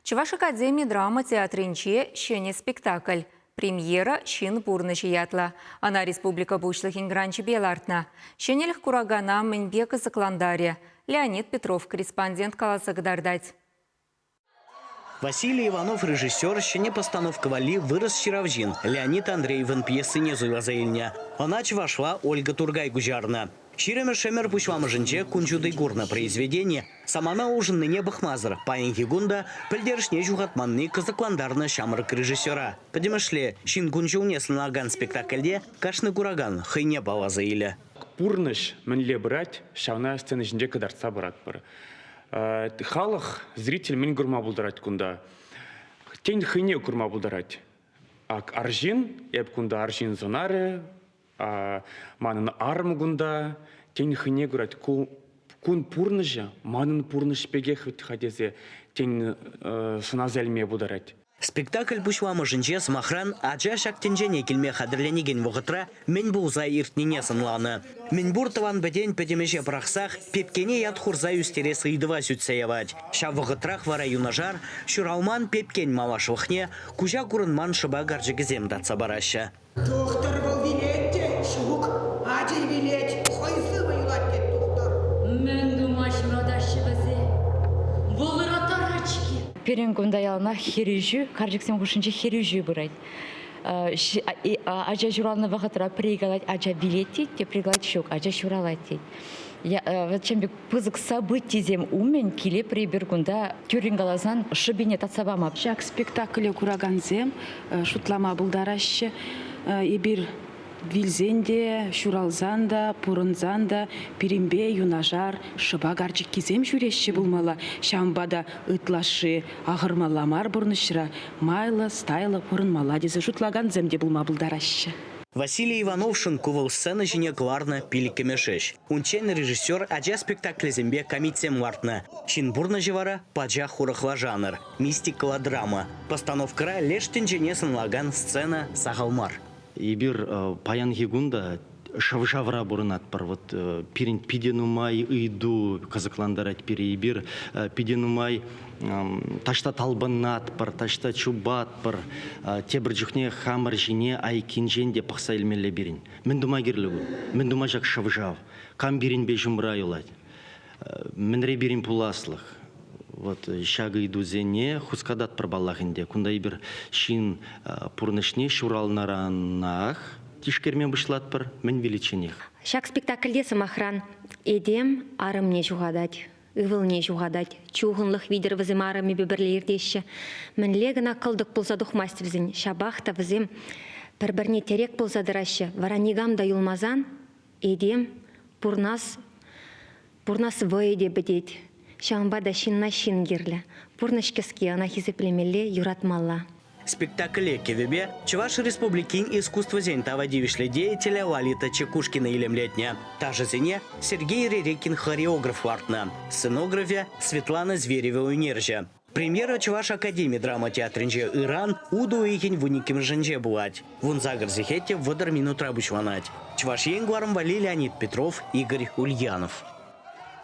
Чӑваш академи драма театрӗнче ҫӗнӗ спектакль. Премьера «Ҫын пурнӑҫӗ» ятлӑ. Ӑна республика Пуҫлӑхӗн гранчӗпе лартнӑ. Ҫӗнӗлӗх куракана мӗнпе кӑсӑклантарӗ? Леонид Петров корреспондент каласа кӑтартать. Василий Иванов режиссер ҫӗнӗ постановка валли вырӑс ҫыравҫин Леонид Андреевӑн пьесине суйласа илнӗ. Ӑна чӑвашла Ольга Тургай куҫарнӑ. Ҫирӗмӗш ӗмӗр пуҫламӑшӗнче кун ҫути курнӑ произведени самана улшӑннине пӑхмасӑр паянхи кун та пӗлтерӗшне ҫухатманни кӑсӑклантарнӑ ҫамрӑк режиссера. Пӗтӗмӗшле ҫын кун-ҫулне сӑнлакан спектакльте кашни куракан хӑйне палласа илӗ. Пурнӑҫ мӗнле пырать, ҫавна сцена ҫинче кӑтартса пыратпӑр. Халӑх, зритель мӗн курма пултарать кунта? Тен, хӑйне курма пултарать. Ак арҫын, эп кунта арҫын сӑнарӗ, манӑн арӑм кунта, тен, хӑйне курать. Ку кун пурнӑҫӗ манӑн пурнӑҫ пекех вӗт-ха тесе, тен, сӑнаса илме пултарать. Спектакль пуҫламӑшӗнче, сӑмахран, ача ҫак тӗнчене килме хатӗрленекен вӑхӑтра мӗн пулса иртнине сӑнланӑ. Мӗнпур тӑван-пӗтен пӗтӗм ӗҫе пӑрахсах пепкене ят хурса ӳстерес ыйтӑва сӳтсе явать. Ҫав вӑхӑтрах вара юнашар ҫуралман пепкен малашлӑхне куҫа курӑнман шӑпа карчӑкӗсем татса параҫҫӗ. Тухтӑр вӑл вилет те, ҫук, ачи вилет, хӑй сывӑ юлать тет тухтӑр. Мӗн тума ҫуратаҫҫӗ вӗсем? Вӑл ыраттарать-ҫке. Пирӗн кунта яланах хирӗҫӳ, карчӑксем хушшинче хирӗҫӳ пырать. Ача ҫуралнӑ вӑхӑтра пӗри калать, ача вилет тет, тепри калать, ҫук, ача ҫуралать тет. Вот чем пек пысӑк событисем умӗн киле пӗр кунта тӳррӗн каласан шӑпине татса пама. Ҫак спектакле куракансем шутлама пултараҫҫӗ. Эпир вилсен те, ҫуралсан та, пурӑнсан та пирӗнпе юнашар шӑпа карчӑккисем ҫӳреҫҫӗ пулмалла. Ҫавӑнпа та ытлашши ахӑрмалла мар пурнӑҫра, майлӑ, стайлӑ пурӑнмалла тесе шутлакансем те пулма пултараҫҫӗ. Василий Ивановшӑн ку вӑл сцена ҫине кӑларнӑ пиллӗкмӗш ӗҫ. Унччен режиссер ача спектаклӗсемпе камитсем лартнӑ. Ҫын пурнӑҫӗ вара пачах урӑхла жанр – мистикӑлла драма. Постановкӑра леш тӗнчене сӑнлакан сцена сахал мар. Эпир паянхи кун та шӑв-шавра пурӑнатпӑр. Вот пирӗн питӗ нумай ыйту кӑсӑклантарать пире. Эпир питӗ нумай таҫта талпӑнатпӑр, таҫта чупатпӑр. Тепӗр чухне хамӑр ҫине айккинчен те пӑхса илмелле пирӗн. Мӗн тума кирлӗ ку? Мӗн тума ҫак шӑв-шав? Кам пирӗнпе ҫумра юлать? Мӗнре пирӗн пуласлӑх? Вот ҫак ыйтусене хускататпӑр паллах ӗнтӗ. Кунта эпир ҫын пурнӑҫне ҫуралнӑранах тишкерме пуҫлатпӑр мӗн виличченех. Ҫак спектакльте, сӑмахран, этем арӑмне ҫухатать, ывӑлне ҫухатать. Чухӑнлӑх витӗр вӗсем арӑмӗпе пӗрле иртеҫҫӗ. Мӗнле кӑна кӑлтӑк пулса тухмасть вӗсен, ҫапах та вӗсем пӗр-пӗрне тӗрек пулса тӑраҫҫӗ. Вара никам та юлмасан этем пурнас, пурнас вӑйӗ те пӗтет. Ҫавӑнпа та ҫынна ҫын кирлӗ. Пурнӑҫ кӗске, ӑна хисеплемелле, юратмалла. Спектакле кӗвӗпе Чӑваш Республикин искусствӑсен тава тивӗҫлӗ деятелӗ Лолита Чекушкина илемлетнӗ. Ташӑсене Сергей Рерикин хореограф лартнӑ. Сценографӗ Светлана Зверева ӳнерҫӗ. Премьера Чӑваш академи драма театрӗнче ыран утӑ уйӑхӗн вуниккӗмӗшӗнче пулать. 18 сехет те 30 минутра пуҫланать. Чӑваш Ен кӑларӑм валли Леонид Петров, Игорь Ульянов.